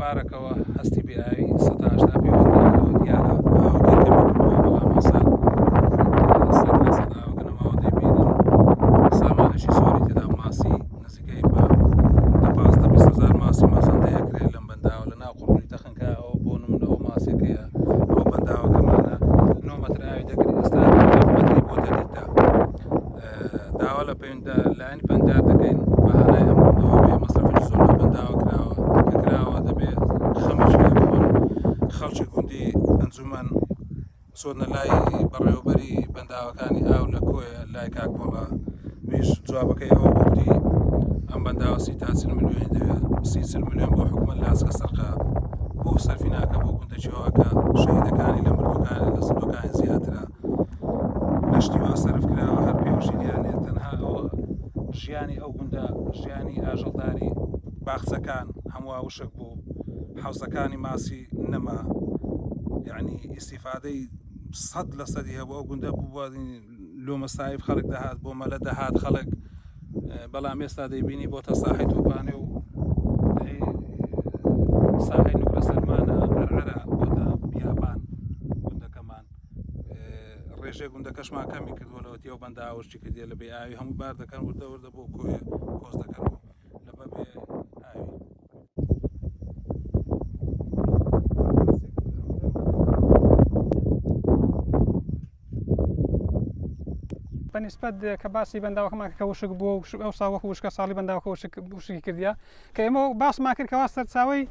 پارەکەوە هەستی بێ ئاوی 180 پێوە دیارەوە دیارە ئاوەکەی کەمی کردووە بەڵام ئێستا 100% ئاوەکە نەماوە دەیبینن سامانێکی زۆری تێدا ماسی نزیکەی بە دە 15 20 هەزار ماسی مەزەندە ئەکرێت لەم بەنداوە لە ناو قوڕی تەخنکە ئەوە بۆ نمونە ئەو ماسیەکەیە ئەو بەنداوەکەمانە 9 مەتر ئاوی دەکرێت ئێستا مەتری بۆ دەلیتە داوا لە پەیوەندە لایەنی پەیوەندیدار دەکەین بە هانای ئەم گوندەوە بێ مەسرەفێکی زۆر لەو بەنداوە کراوە کە کراوە دەبێ خەمێکی لێ بخۆن خەڵکی گوندی ئەنجومەن چۆنە لای بەڕێوەبەری بەنداوەکانی ئاو لە کۆیە لای کاک پۆڵا ویش جوابەکەی ئەوە بوو گوتی ئەم بەنداوە سی تا چل ملیۆنی دەوێت سی چل ملیۆن بۆ حکومەت لاسکە سەرقە بۆ سەرفی ناکە بۆ گوندەکی وا کە شەهیدەکانی لە مردووەکانی لە زیندووەکانی زیاترە لە شتی وا سەرف کراوە هەر پێوەشی دیار نییە تەنها ئەوە ژیانی ئەو گوندە ژیانی ئاژەڵداری باخچەکان هەمووا وشک بوو حەوزەکانی ماسی نەما یعنی ئیسیفادەی سەد لە سەدی هەبوو ئەو گوندە بوو لۆ مەسایف خەڵک دەهات بۆ مەلە دەهات خەڵک بەڵام ئێستا دەیبینی بۆتە ساحی تۆپانێ و ساحی نوگرە سەرمانە عەرعەرە بۆتە بیابان گوندەکەمان ڕێژەی گوندەکەشمان کەمی کردووە لەوەتی ئەو بەنداوە وشکی کردیە لە بێ ئاوی هەموو بار دەکەن وردە وردە بۆ کۆیە کۆچ دەکەن و لە بە بێ ئاوی. بە نیسبەت کە باسی بەنداوەکەمان کە وشک بووە و ئەوسا وەکو وشکە ساڵی بەنداوەکە وشک وشکی کردیە کە ئێمە باسمان کرد کەوا سەرچاوەی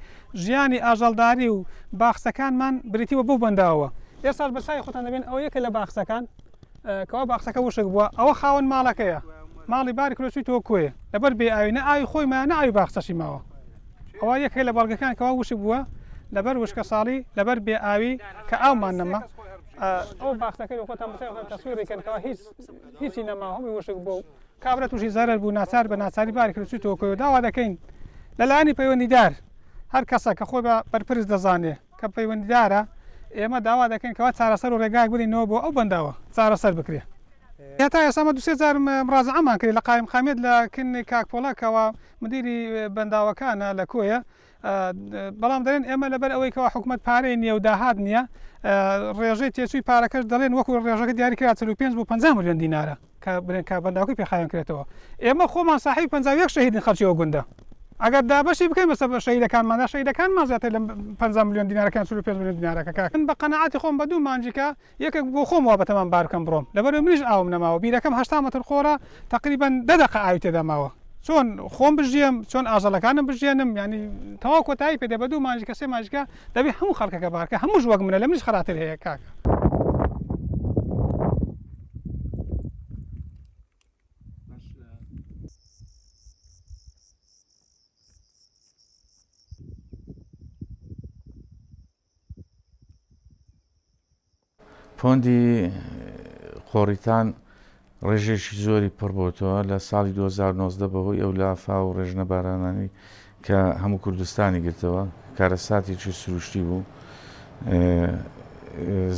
ژیانی ئاژەڵداری و باخچەکانمان بریتی بووە بەو بەنداوەوە ئێستاش بە چاوی خۆتان دەبێن ئەوە یەکە لە باخچەکان کەوا باخچەکە وشک بووە ئەوە خاوەن ماڵەکەیە ماڵی باری کردووە چوویتەوە کۆیە لەبەر بێ ئاوی نە ئاوی خۆی مایە نە ئاوی باخچەشی ماوە ئەوە یەکێک لە بەڵگەکان کەوا وشک بووە لەبەر وشکە ساڵی لەبەر بێ ئاوی کە ئاومان نەما ئەو باخچەکەی خۆتان بچێت تەسویری کەن کەوا هیچ هیچی نەما هەمووی وشک بووە و کابرا تووشی زەرەر بوو ناچار بە ناچاری باری کرد چوویتەوە کۆیە داوا دەکەین لە لایەنی پەیوەندیدار هەر کەسە کە خۆی بە بەرپرس دەزانێ کە پەیوەندیدارە ئێمە داوا دەکەین کەوا چارەسەر و ڕێگایەک بدەینەوە بۆ ئەو بەنداوە چارەسەر بکرێ. هەتا ئێستا ئەمە دوو سێ جار مڕازەعەمان کرد لە قایمقامیەت لە کن کاک پۆڵا کەوا مدیری بەنداوەکانە لە کۆیە بەڵام دەڵێن ئێمە لەبەر ئەوەی کەوا حکومەت پارەی نییە و داهات نییە ڕێژەی تێچووی پارەکەش دەڵێن وەکو ڕێژەکە دیاری کرا 45 بۆ 50 ملیۆن دینارە کە بڵێن کە بەنداوەکەی پێ خاوێن کرێتەوە ئێمە خۆمان ساحێبی 51 شەهیدین خەڵکی ئەو گوندە ئەگەر دابەشی بکەین بەسەر شەهیدەکانماندا شەهیدەکانمان زیاتر لە 50 ملیۆن دینارەکان 45 ملیۆن دینارەکە کاک من بە قەناعەتی خۆم بە دوو مانگیکە یەکێک بۆ خۆم وا بەتەمام بار بکەم بڕۆم لەبەرئەوەی منیش ئاوم نەماوە بیرەکەم 80 مەتر قۆرە تەقریبەن دە دەقە ئاوی تێدا ماوە چۆن خۆم بژیێم چۆن ئاژەڵەکانم بژیێنم یانی تەواو کۆتایی پێ دێ بە دوو مانگیکە سێ مانگیکە دەبێ هەموو خەڵکەکە بارکە هەمووش وەک منە لە منیش خەراتر هەیە کاکە. پۆندی قۆڕیتان ڕێژەیەکی زۆری پڕ بۆتەوە لە ساڵی 2019 بەهۆی ئەو لافاو و ڕێژنە بارانانی کە هەموو کوردستانی گرتەوە کارەساتێکی سروشتی بوو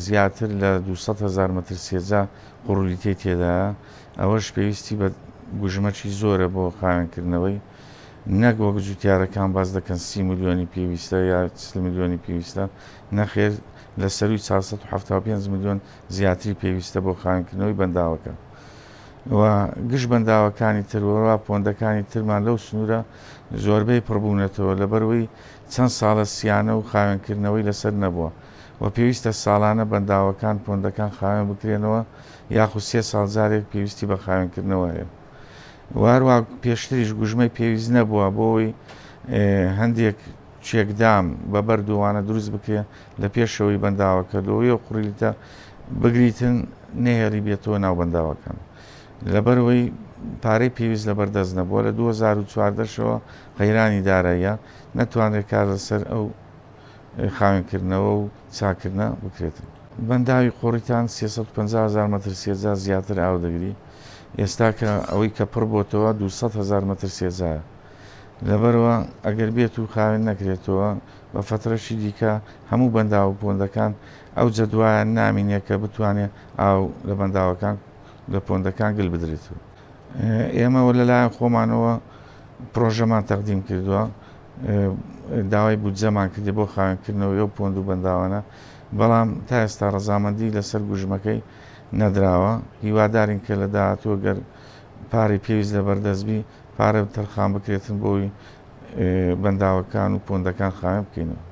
زیاتر لە 200 هزار مەتر سێجا قوڕولیتەی تێدایە ئەوەش پێویستی بە گوژمەکی زۆرە بۆ خاوێنکردنەوەی نەک وەک جوتیارەکان باس دەکەن سی ملیۆنی پێویستە یا چل ملیۆنی پێویستە، نەخێر لە سەرووی 475 ملیۆن زیاتری پێویستە بۆ خاوێنکردنەوەی بەنداوەکە و گشت بەنداوەکانی تر و پۆندەکانی ترمان لەو سنوورە زۆربەی پڕبوونەتەوە لەبەرئەوەی چەند ساڵە سیانە و خاوێنکردنەوەی لەسەر نەبووە و پێویستە ساڵانە بەنداوەکان پۆندەکان خاوێن بکرێنەوە یاخود سێ ساڵ جارێک پێویستی بە خاوێنکردنەوە هەیە. و هەروەها پێشتریش گوژمەی پێویست نەبووە بۆ ئەوەی هەندێک چێکدام بە بەرد و وانە دروست بکرێ لە پێشەوەی بەنداوەکە لۆیە و قوڕیلتە بگریتن نەهێڵی بێتەوە ناو بەنداوەکان لەبەرئەوەی پارەی پێویست لەبەردەست نەبووە لە 2014 شەوە قەیرانی داراییە نەتوانرێت کار لەسەر ئەو خاوێنکردنەوە و چاککردنە بکرێتن. بەنداوی قۆڕیتان 350 هەزار مەتر سێجا زیاتر ئاو دەگری، ئێستا کە ئەوەی کە پڕ بۆتەوە 200 هەزار مەتر سێجایە. لەبەرئەوە ئەگەر بێت و خاوێن نەکرێتەوە بە فەترەکی دیکە هەموو بەنداو و پۆندەکان ئەو جەدوایان نامینێ کە بتوانێ ئاو لە بەنداوەکان لە پۆندەکان گل بدرێتەوە. ئێمە لەلایەن خۆمانەوە پرۆژەمان تەقدیم کردووە. داوای بودجەمان کردی بۆ خاوێنکردنەوەی ئەو پۆند و بەنداوانە، بەڵام تا ئێستا ڕەزامەندی لەسەر گوژمەکەی نەدراوە، هیوادارین کە لە داهاتوو گەر پارەی پێویست لەبەردەست بی پارە تەرخان بکرێتن بۆی بەنداوەکان و پۆندەکان خاوێن بکەینەوە.